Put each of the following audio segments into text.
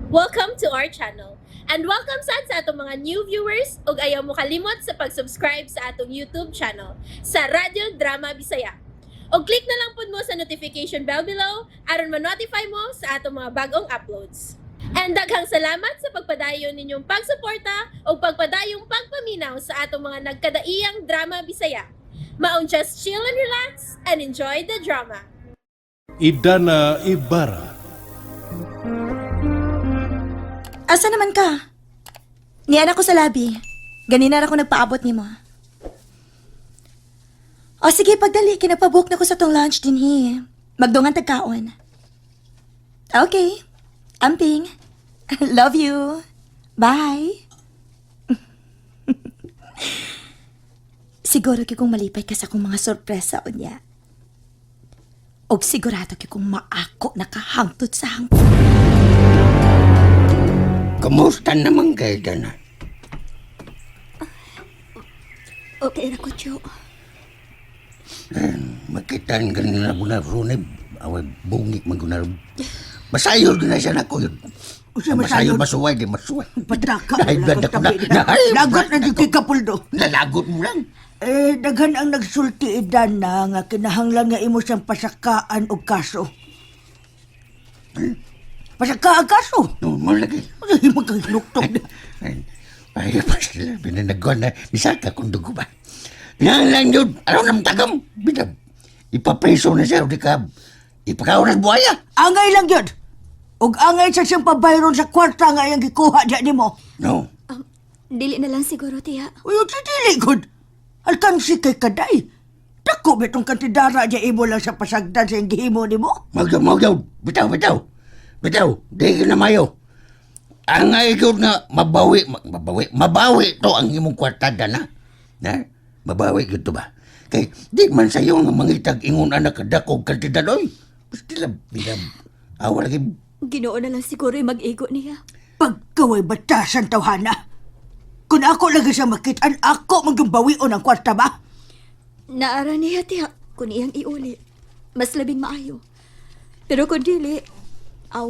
Welcome to our channel. And welcome sad sa atong mga new viewers ug ayaw mo kalimot sa pag-subscribe sa atong YouTube channel sa Radyo Drama Bisaya. Og click na lang pud mo sa notification bell below aron ma-notify mo sa atong mga bagong uploads. And daghang salamat sa pagpadayon ninyong pagsuporta ug pagpadayong pagpaminaw sa atong mga nagkadaiyang drama Bisaya. Maong just chill and relax and enjoy the drama. Idana Ibarra. Asa naman ka? Niyan ako sa labi. Ganina ra ko nagpaabot nimo. O sige, pagdali, kinapabook na ko sa tong lunch dinhi. Magdungan tagkaon. Okay. Amping. Love you. Bye. Siguro gyud kung malipay ka sa akong mga sorpresa unya. Og sigurado gyud kung maako nakahangtod sa hangtod. Kumusta naman kay Dana? Okay ra ko, Tiyo. Makitaan ka nila mo na runib. Away, bungik man ko na. Masayod na siya na ko yun. Usa Masayod, masayod? masuway, di masuway. Pataka. Dahil blood ako na. Dahil Lagot na blood di ako. kay Kapuldo. Nalagot mo lang. Eh, daghan ang nagsulti idan na nga kinahanglan nga imo siyang pasakaan og kaso. Pasakaan kaso? No, mo lagi. Ay, magkahinuktok na. Ay, ay, pasila, pinanaguan na. Nisaka kung dugo ba. Yan lang yun. Ano nang tagam? Binab. Ipapreso na siya, o di ka. Ipakaw na buhaya. Angay lang yun. Og angay sa siyang pabayron sa kwarta nga iyang gikuha diya nimo. No. Dili na lang siguro, tiya. Uy, si dili gud. Alkansi kay kaday. Dako bitong kantidara diya imo lang sa pasagdan sa iyang gihimo nimo. Magdaw, magdaw. Bitaw, bitaw. Bitaw, di ka na mayo. Ang ayaw nga mabawi, mabawi, mabawi to ang imong kwartada na. Na? Mabawi gyud to ba? Kay di man sayo nga mangitag ingon anak kadakog kantidad oy. Basta lang binab. Awa lagi. Ginoo na lang siguro yung mag-igo niya. Pagkaway batasan tawhana. Kung ako lagi siya makitaan, ako magyumbawion ang kwarta ba? Naara niya, tiya, kung iyang iuli. Mas labing maayo. Pero kung dili, aw,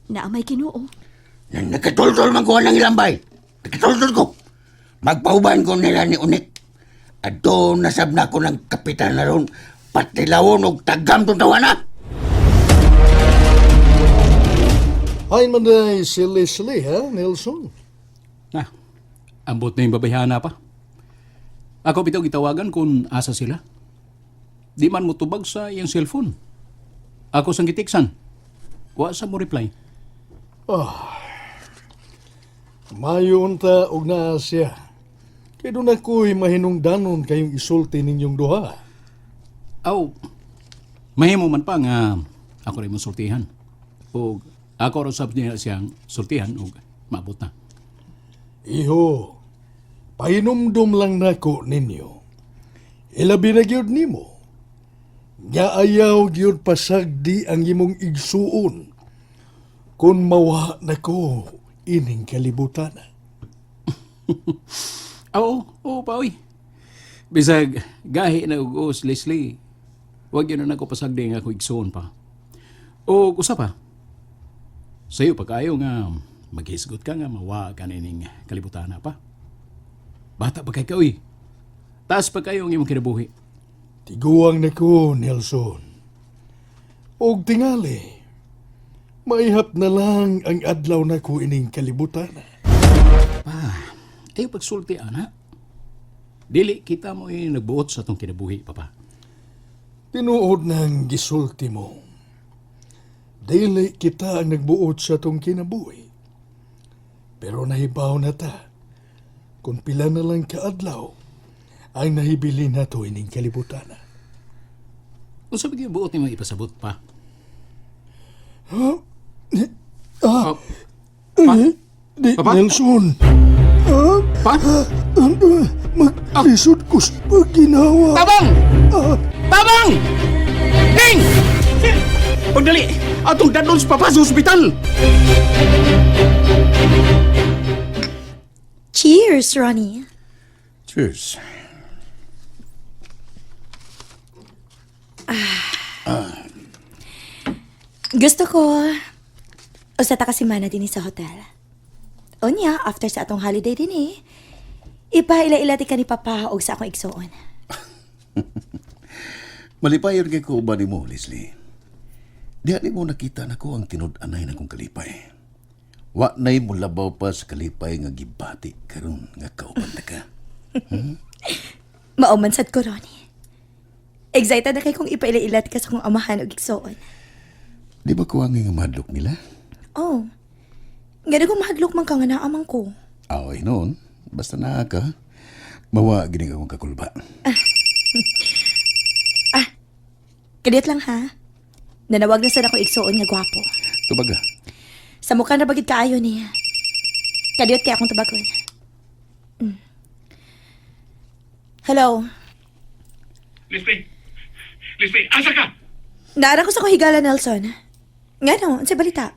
naamay Ginoo. Nakatultol man ko ng ilambay. Nakatultol ko. Magpauban ko nila ni Unik. Adto nasab na ko ng kapitan na ron. Patilawon og tagam tong tawana. Ay man day si Leslie, ha, Nelson? Na, ambot na yung babayhana pa. Ako bitaw gitawagan kung asa sila. Di man mo tubag sa iyang cellphone. Ako sang gitiksan. Wa sa mo reply. Mayo unta og naa siya. Kay doon ako'y mahinungdanon kayong isulti ninyong duha. Aw, mahimo man pa nga ako rin mo sultihan. O ako rin sab niya siyang sultihan og maabot na. Iho, pahinumdum lang nako ninyo. Ilabi na gyud nimo. Nga ayaw gyud pasagdi ang imong igsuon. Kung mawa nako ining kalibutan. Oo, oo pa oy. Bisag gahi na og os Leslie. Wag yun na ako pasagdi nga ako igsuon pa. O usa pa. Sayo pa kayo nga maghisgot ka nga mawa ka nining kalibutan na pa. Bata pa kay ka oy. Taas pa kayo ang imong kinabuhi. Tiguang nako, Nelson. Og tingali, maihap na lang ang adlaw nako ining kalibutan. Pa, ayo pagsulti ana. Dili kita mo eh, nagbuot sa atong kinabuhi, papa. Tinuod ng gisulti mo. Dili kita ang nagbuot sa atong kinabuhi. Pero nahibaw na ta, kung pila na lang kaadlaw, ang nahibili nato ining kalibutan. Unsa ba gyud buot nimo ipasabot pa? Ah, Oh, Pa? di, Papa? Nelson, Pa? maglisod ko sa pagginawa. Tabang! Tabang! King! Pagdali! Atong dadon sa papa sa ospital! Cheers, Ronnie. Cheers. Gusto ko, Usa ta ka semana dinhi sa hotel. Unya, after sa atong holiday dinhi, ipaila-ila ti ka ni Papa og sa akong igsuon. Malipayon kay ko uban nimo, Leslie. Diha nimo nakita nako ang tinud-anay na kong kalipay. Wa na'y mulabaw pa sa kalipay nga gibati karon nga kauban ta ka. Mao man sad ko, Ronnie. Excited na kay kong ipaila-ila ti ka sa akong amahan og igsuon. Di ba ko ang nga mahadlok nila? Oh. Ngano kung mahadlok man ka nga naamang ko. Away noon, basta naa ka, mawa gini akong kakulba. Kadiyot lang ha. Nanawag na sad ako igsuon nga gwapo. Tubaga, Sa mukha na bagid kaayo niya. Kadiyot kay akong tubagon. Hello. Leslie! Leslie, asa ka? Naara ko sa kuhigala, Nelson. Ngano, unsay balita?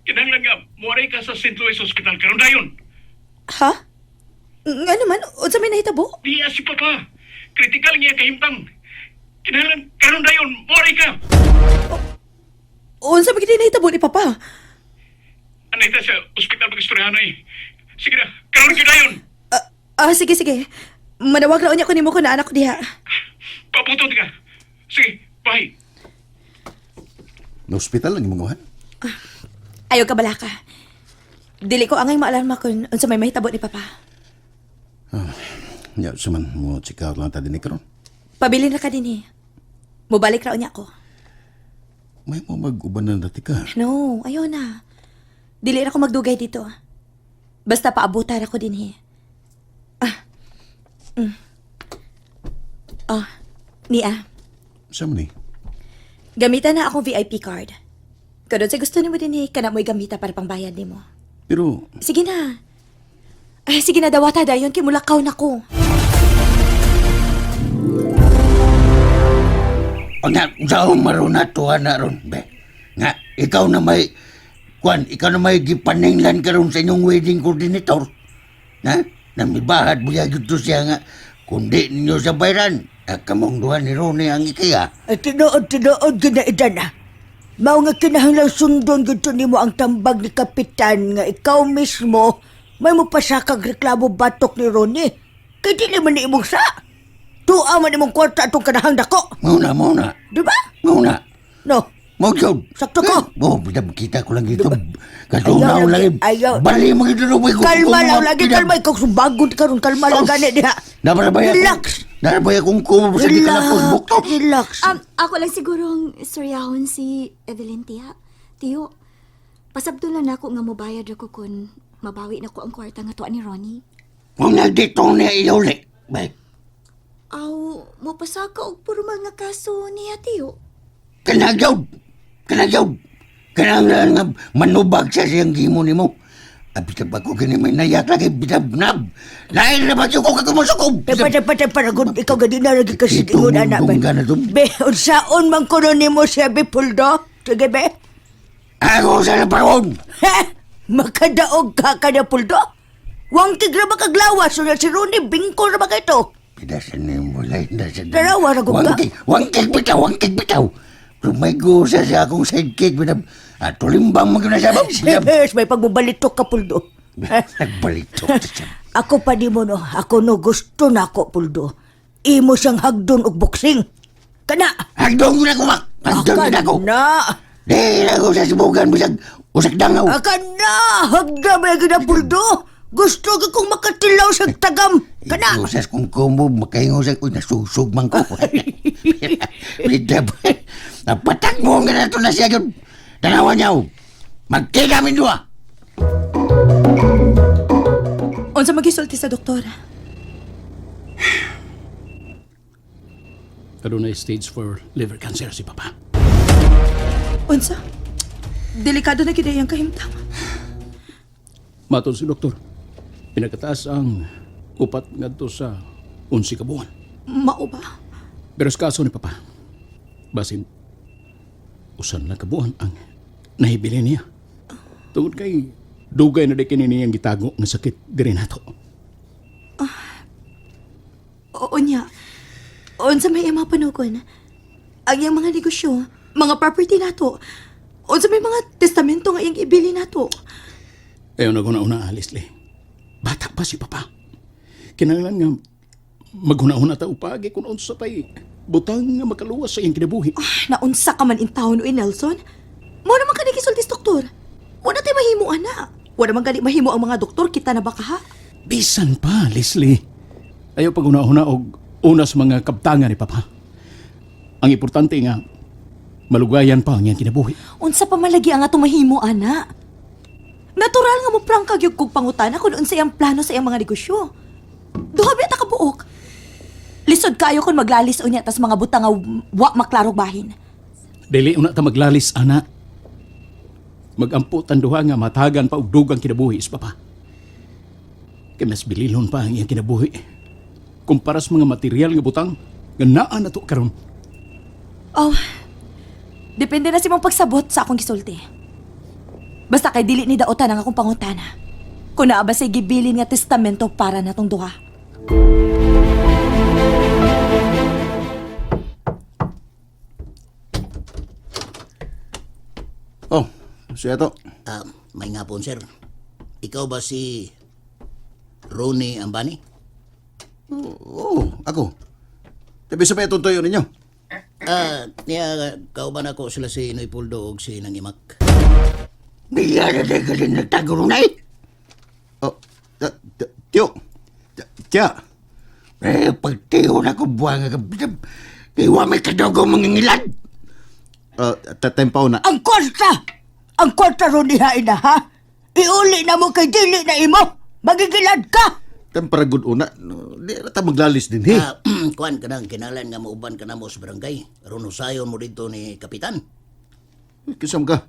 Kinahanglan nga, muaray ka sa St. Louis Hospital karon dayon. Ha? Ngano man, unsa may nahitabo? Diya si Papa. Critical nga kahimtang. Kinahanglan karon dayon, muaray ka. Unsa man gid nahitabo ni Papa? Anay ta sa ospital pag-istoryahan ay. Sige na, karon gyud dayon. Ah, sige, sige. Manawag ra unya ko nimo kun naa ko diha. Paputot ka. Sige, bye. na ospital lang imong uhan. Ayaw ka balaka. Dili ko angay maalarma kun unsa may mahitabo ni Papa. Ya, suman mo check out lang ta dinhi karon. Pabilin ra ka dinhi. Mobalik ra unya ko. May mo mag-uban na dati ka. No, ayaw na. Dili ra ko magdugay dito. Basta paabutan ako dinhi. Ah. Ah, niya. Sa man ni? Gamitan na akong VIP card. Kadon sa gusto nimo dinhi, kana mo'y gamita para pangbayad nimo. Pero Sige na. Ay, sige na, dawata dayon kay mulakaw na ko. O nga, sa maruna tuwa na ron, be. Nga, ikaw na may, kwan, ikaw na may gipaninglan karon sa inyong wedding coordinator. Na, namibahad buya gito siya nga, kundi ninyo sa bayran, ah, kamong duha ni Ronnie ang ikiya. Ay, tinuod, tinuod, ginaidan na. Mao nga kinahanglang sundon gito nimo ang tambag ni Kapitan nga ikaw mismo may mupasakag reklamo batok ni Ronnie. Kay dili man ni imong sa. Tuwa man imong kwarta atong kanahang dako. Mauna, mauna, Di ba? mauna. No. Mo jud. Sakto ko. Oh, bitab kita ko lang dito. Katunaw Ayaw, lagi. ayaw. Bali mo gito no. Kalma lang lagi, kalma. Ikaw sumbagon ka ron, kalma lang gani diha. Nabarabay ako. Relax. Narabay akong kumo sa di ka na bukto. Relax. Ako lang sigurong istoryahon si Evelyn Tia. Tiyo, pasabto lang nako nga mobayad ako kun mabawi na ko ang kwarta nga tuwa ni Ronnie. Kung nandito niya iuli. Bay, Aw, mopasaka og puro mga kaso niya, Tiyo. kanagaw. Kanagaw. Kanang nga manubag sa siyang gimo nimo. Abi ba ko kini may nayak lagi bitab nab. Lain na ba ko kagumusukob. Tepa, tepa, tepa, ragon, ikaw gadi na lagi kasi Ito, ingon anak mundong ka na to. Be, unsaon man kuno nimo siya, be, Puldo? Sige, be. Ako sa paron. Ha? Makadaog ka ka na, Puldo? Wang tigra ba kaglawas? So, si Ronnie, bingko na ba kayo? Pidasan ni mo lain na sa Dalawa, ragon ka. Wangkig, wangkig bitaw, wangkig bitaw. Pero may gusa sa akong sidekick bitab. At tulimbang mo na siya. Bitab. Yes, may pagbabalitok ka, Puldo. Nagbalitok siya. Ako pa di mo, no. Ako no, gusto na ako, Puldo. Imo siyang hagdon og boxing. Kana! Hagdong na ko, mak. Hagdong na ko. Na! Di na ko sa sibugan, bisag usak dangaw. Akan na! Hagda ba yung Puldo? Gusto ko kong makatilaw sa tagam. Kana! Usas kong kumo, makahingo sa uy, nasusog man ko. Bitab. Napatag mo nga na ito na siya yun. Tanawan niya, oh. Magkita min duha. Unsa magisulti sa doktora? Adunay stage 4 liver cancer si Papa. Unsa? Delikado na gid ang kahimtang. Matod si doktor, pinakataas ang upat ngadto sa 11 ka buwan. Mao ba? Pero sa kaso ni Papa, basin usan na kabuan ang nahibili niya. Tungod kay dugay na di kini niyang gitago nga sakit diri nato. Oo niya. Unsa may iyang mga panugon? Ang iyang mga negosyo, mga property nato. Unsa may mga testamento nga iyang ibili nato? Ayaw na una-una, Leslie. Bata pa si Papa. Kinahanglan nga maghuna-huna ta upagi kung unsa pa'y butang nga makaluwas sa iyang kinabuhi. Naunsa ka man in town uy, Nelson. Mo naman ka gisultis doktor. Wala tay mahimo ana. Wala man gali mahimo ang mga doktor kita na baka ha. Bisan pa, Leslie. Ayaw paghuna-huna og una sa mga kabtangan ni Papa. Ang importante nga, malugayan pa ang iyang kinabuhi. Unsa pa malagi ang atong mahimo ana? Natural nga mo prangka gyud kog pangutana kung unsa iyang plano sa iyang mga negosyo. Duha ba ta ka buok? Lisod kayo kung maglalis unya tas mga butang nga wa maklarog bahin. Dili una ta maglalis, ana. Magampo tanduha nga matagan pa og dugang kinabuhi sa Papa. Kay mas bililon pa ang iyang kinabuhi. Kumpara sa mga material nga butang nga naa na to karon. Oh, depende na si mong pagsabot sa akong gisulti. Basta kay dili ni daotan ang akong pangutana. Kung naa ba say gibilin nga testamento para natong duha. Oh, siya to. Ah, may nga po, sir. Ikaw ba si Ronnie Ambani? Oo, oh, ako. Tabi sa pa itong tuyo ninyo. Ah, niya, kauban ako sila si Noy Puldo og si Nangimak. Niya na ka rin nagtago runay. Oh, tiyo. Tiya. Eh, pagtiyo na ko buwang ka. Iwa may kadogo mangingilad. Tempo na. Ang kwarta! Ang kwarta ron niya ina, ha? Iuli na mo kay dili na imo! Magigilad ka! Tempera good una. No, di na ta maglalis din, he. Ah, kuan ka nang kinalan nga mauban ka na mo sa barangay. Aron usayon mo dito ni Kapitan. Kisam ka.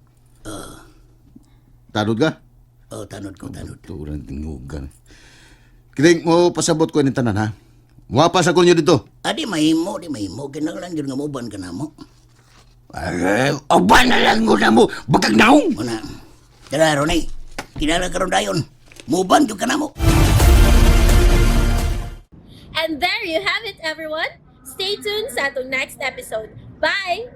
Tanod ka? Oh, tanod ko, tanod. Turang tingugan. Kiting mo pasabot ko ini tanan ha. Muha pa sa kunyo dito. Adi mahimo, di mahimo. Kinahanglan gyud nga mauban ka na mo. Ay, uban na lang ko na mo. Bagag naong. Una. Tara, Ronnie. Kinahanglan karon dayon. Muban gyud ka na mo. And there you have it, everyone. Stay tuned sa atong next episode. Bye!